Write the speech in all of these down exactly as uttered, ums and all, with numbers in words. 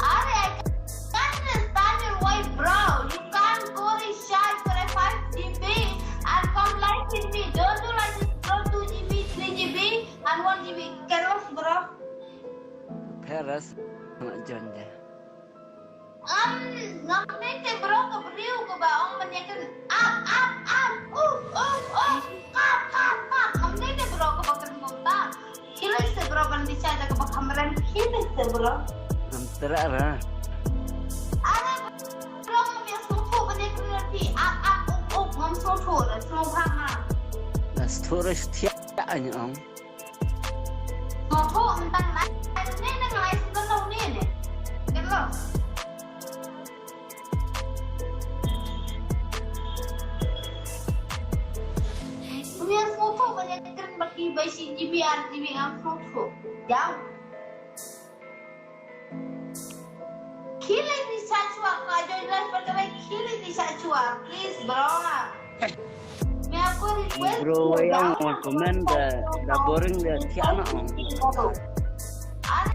Are, I can't understand your voice, bro. You can't go recharge for a five G B and come live with me. Don't do like this, bro. Two G B, three G B, and one G B. Careless, bro. Paris, not John. Ngam, ngam dei te bro ka briew kaba ong ban ïakren ap, ap, ap, uf, uf, uf, kap, kap, kap. Ngam dei te bro kaba kren kumta. Khie leit seh bro, ban bishar da kaba kham rem. Khie leit seh bro. Ngam tyrah ra. Are bro, ngam ïa sngewthuh ban ïakren ïa phi. Ap, ap, uf, uf, ngam sngewthuh ra, sngewbha ma. Nga sngewthuh ra shuh thiah, nga ong. Sngewthuh tang na, ne ne ngai sngewthuh ne ne. Kynlo. Ym ïa sngewthuh ban ïakren bad ki bai shi G B ar G B, ngam sngewthuh. Jaw. Khie leit recharge shuwa, ka join live bad kawei, khie leit recharge shuwa, please bro. Me aku request bro, shuwa, ïa jaw. Wan comment da, da boring da thiah na ong. Are,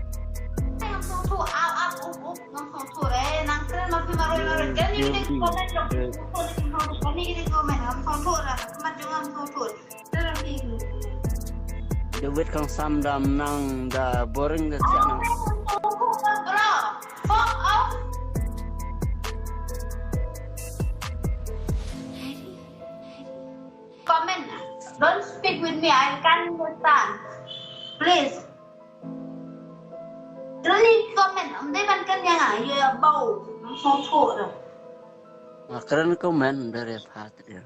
ngam sngewthuh, ap, ap, uf, uf, ngam sngewthuh re. Nang kren ma phi marwei marwei. Kren ïa ki comment jong phi, kren ïa ki comment, ngam sngewthuh re. Khmat jong ngam sngewthuh. David Kong Sam da nang da boring da thiah na. Bro, fuck off. Comment. Don't speak with me. I can't understand. Please. Don't comment. Ym dei ban kren ïa nga. Ïa bau. Ngam sngewthuh re. Nga kren comment da re pha te.